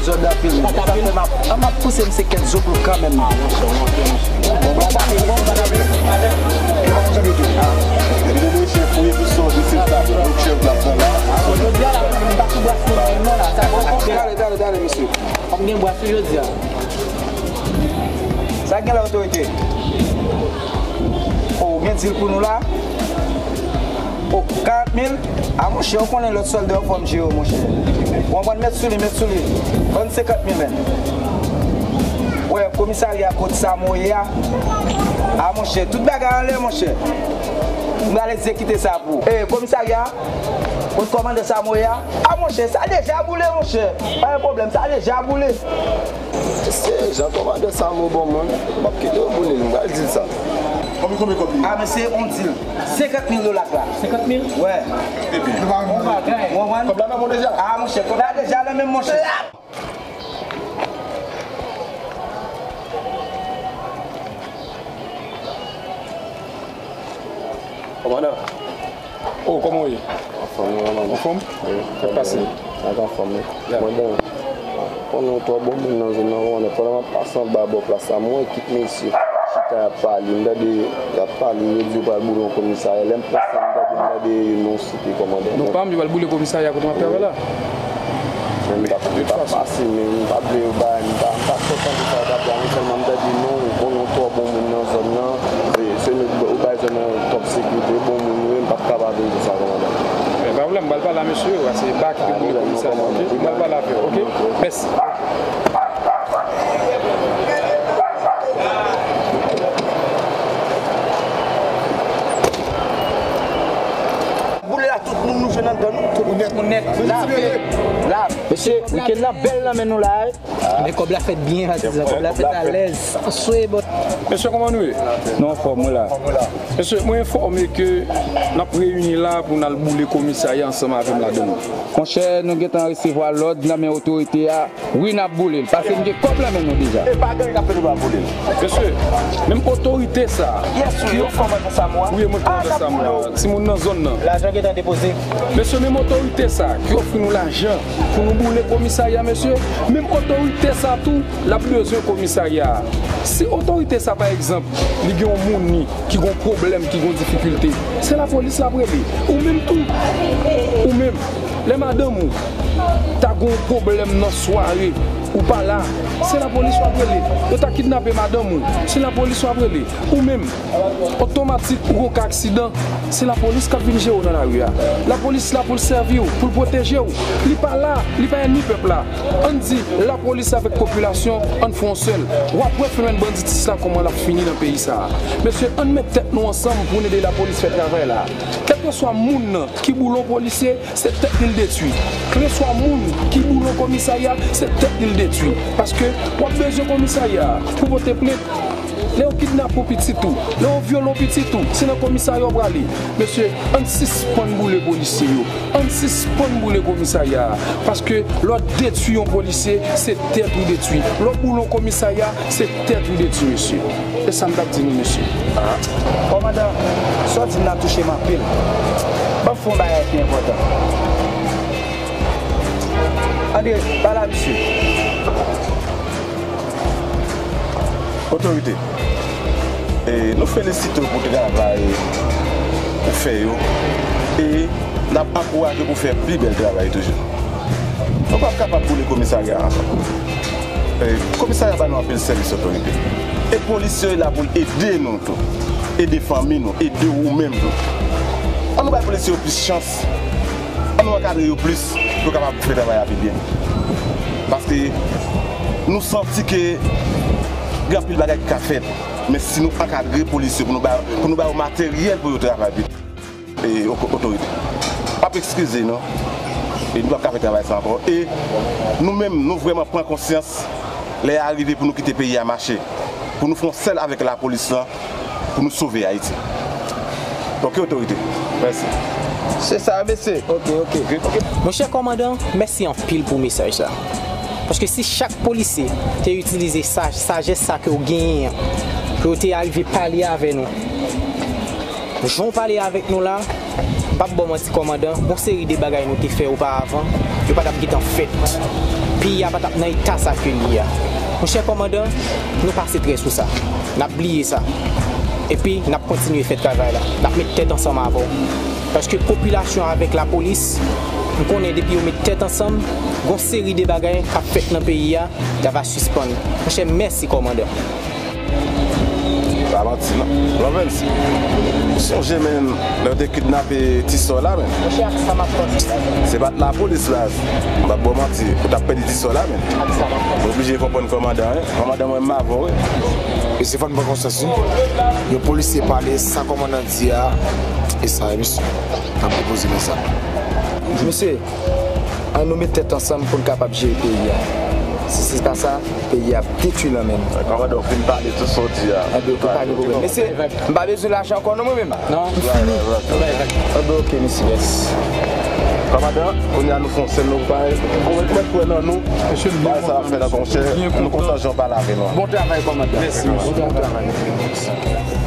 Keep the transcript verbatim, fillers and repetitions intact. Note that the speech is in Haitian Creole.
Zòd anpil, men sa fè m ap, m ap pouse misye kèk zoklo kanmenm. Bon, m ap ale, bon, m ap ale. Depi nou mesye fouye tout sa w di, se sa, nou chèf la pran la. Jodi a la, m pa sou bras nou menm non la, sa bon. Tande, tande, tande, mesye. M gen bras jodi a. Sa gen la, otorite? O, gen dil pou nou la? O, karant mil? A, monchè, ou konnen lòt sòlda yo fò m jere yo, monchè. Ou konprann, met sou li, met sou li. Ban m senkant mil, men. Wè, komisarya kot Samoye a. A, monchè, tout bagay anlè, monchè. M pral egzekite sa pou ou. E, komisarya, kot kòmandan Samoye a. A, monchè, sa deja boule, monchè. Pa gen pwoblèm, sa deja boule. Se jan kòmandan Samo bon moun, m ap kite yo boule l, m pral di l sa. Konbyen, konbyen kòb li ye? A, mesye, on dil. Senkant mil dola k la. Senkant mil? Wè. Ebyen. Bon bagay. Ou konprann? Kòb la nan men w deja? A, monchè, kòb la deja nan men m, monchè. Kòmandan. O, kòman w ye? Anfòm, wi, kòmandan. Anfòm? Wi. Sa k pase? Sa k anfòm, wi. Ya. Mwen, bon, konnen w twò bon moun nan zòn nan, kòmandan. Pandan m ap pase anba bò plas la, m wè ekip mesye chita y ap pale. M tande y ap pale, yo di yo pral boule yon komisarya. Lè m pase, m tande, m tande non site, kòmandan. Non pa m, yo pral boule komisarya kote m ap travay la. Men m t ap, m t ap pase, men m pa t vle yo bay, m pa, m pa t fè tande sa yo t ap bay, men sèlman m tande non, ou konnen w twò bon moun nan zòn nan, e, se nou, ou bay zòn nan top sekirite, bon moun ou ye, m p ap ka pa vin di sa, kòmandan. Men pa pwoblèm, m pral pale a mesye yo, se Bak ki pou komisè, ok? M pral pale avè yo, ok? Mèsi. Boule la, tout moun nou jwenn anndan nou. Tout moun nèt. Moun nèt. Lave. Lave. Mesye, wikenn nan bèl nan men nou la, wi. Men kòb la fèt byen, patizan. Kòb la fèt alèz. Swe bòt. Mesye, kòman nou ye? Nou anfòm, wi la. Mesye, mwen enfòme ke n ap reyini la pou n al boule komisarya ansanm avè m ladan l. Monchè, nou gentan resevwa lòd nan men otorite a. Wi, n ap boule l, paske m gen kòb nan men nou deja. E pa gang k ap fè nou pa boule l. Mesye, menm otorite sa a, ki ofri, wi, mwen kòmandan Samoa, timoun nan zòn nan. Lajan gentan depoze. Mesye, menm otorite sa a ki ofri nou lajan pou nou boule komisarya, mesye, menm otorite sa a tou, l ap bezwen komisarya a. Si otorite sa a, pa egzanp, li gen yon moun li ki gen yon pwoblèm, ki gen yon difikilte, se lapolis l ap rele. Ou menm tou, ou menm, lè madanm ou ta gen yon pwoblèm nan sware, ou pa la, se lapolis w ap rele. Yo ta kidnape madanm ou, se lapolis w ap rele. Ou menm, otomatik ou gon ka aksidan, se lapolis k ap vin jere w nan lari a. Lapolis la pou l sèvi w, pou l pwoteje w. Li pa la, li pa ènmi pèp la. Ann di, lapolis avèk popilasyon, ann fè yon sèl. W ap wè fenomèn banditis la kòman l ap fini nan peyi sa a. Mesye, ann met tèt nou ansanm pou n ede lapolis fè travay la. Kèlkeswa moun nan ki boule yon polisye, se tèt li l detwi. Kèlkeswa moun ki boule yon komisarya, se tèt li l detwi. Paske w ap bezwen komisarya a pou pote plent. Lè yo kidnape w pitit ou, lè yo vyole w pitit ou, se nan komisarya w prale. Mesye, ann sispann boule polisye yo. Ann sispann boule komisarya a. Paske lè w detwi yon polisye, se tèt ou detwi. Lè w boule yon komisarya, se tèt ou detwi, mesye. E sa m t ap di nou, mesye. Kòmandan, sa w di m nan touche m anpil. Ban m fè yon bagay ki enpòtan. Andre, pale a misye. Otorite, e, nou felisite w pou travay ou fè yo e n ap ankouraje w pou w fè pi bèl travay toujou. Nou p ap kapab boule komisarya a ankò. E, komisarya ba nou anpil sèvis, otorite. E polis yo la pou l ede nou tou, ede fanmi nou, ede ou menm tou. An nou bay polisye yo plis chans. Ann nou ankadre yo plis pou yo kapab fè travay la pi byen. Paske nou santi ke gen anpil bagay ki ka fèt, men si nou ankadre polis yo pou nou ba, pou nou ba yo materyèl pou yo travay pi, e, o-, otorite, m ap eskize nou, e nou p ap ka fè travay sa ankò. E nou menm, nou vrèman pran konsyans, lè a rive pou nou kite peyi a mache, pou nou fè yon sèl avèk lapolis lan, pou nou sove Ayiti. Oke, otorite. Mèsi. Se sa, mesye. Oke, oke. Oke. Monchè kòmandan, mèsi anpil pou mesaj sa. Paske si chak polisye te itilize sa, sajès sa ke w genyen an, pou yo te arive pale avè nou, jan w pale avèk nou la, P ap ba w manti, kòmandan, gon seri de bagay nou te fè oparavan, yo pa t ap gentan fèt. Peyi a pa t ap nan eta sa ke l ye a. Monchè kòmandan, nou pa setre sou sa. N ap bliye sa. Epi, n ap kontinye fè travay la. N ap met tèt ansanm avè w. Paske popilasyon avèk lapolis, m konnen depi yo met tèt ansanm, gon seri de bagay k ap fèt nan peyi a, y ava sispann. Monchè, mèsi kòmandan. Pa manti non. Lawrence, ou sonje menm lè yo te kidnape Ti Sò la menm? Monchè, ak sa m ap panse. Se pa t lapolis la. M p ap ba w manti, ou t ap pèdi Ti Sò la menm. Ak sa m ap panse. Ou oblije konprann kòmandan wi. Kòmandan mwen m avè w wi. Mesye fò n pran konsyans wi. Yon polisye pale sa kòmandan di a, e sa wi mesye. N ap depoze mesye. Mesye, ann nou met tèt ansanm pou n kapab jere peyi a. Si se pa sa, peyi a ap detwi nan men nou. Kòmandan, w fin pale tout sa w di a. Anben, oke, pa gen pwoblèm. Mesye, m pa bezwen lajan ankò non mwen menm. Non, m fini. Anben, oke, mesye. Kòmandan, kounye a nou fè yon sèl nou pare. Ou mèt kwè nan nou. Mesye, nou byen kontan. Sa ap fèt ankò, monchè. Nou kontan jan w pale avè nou an. Bon travay, kòmandan. Mèsi, mesye. Bon travay.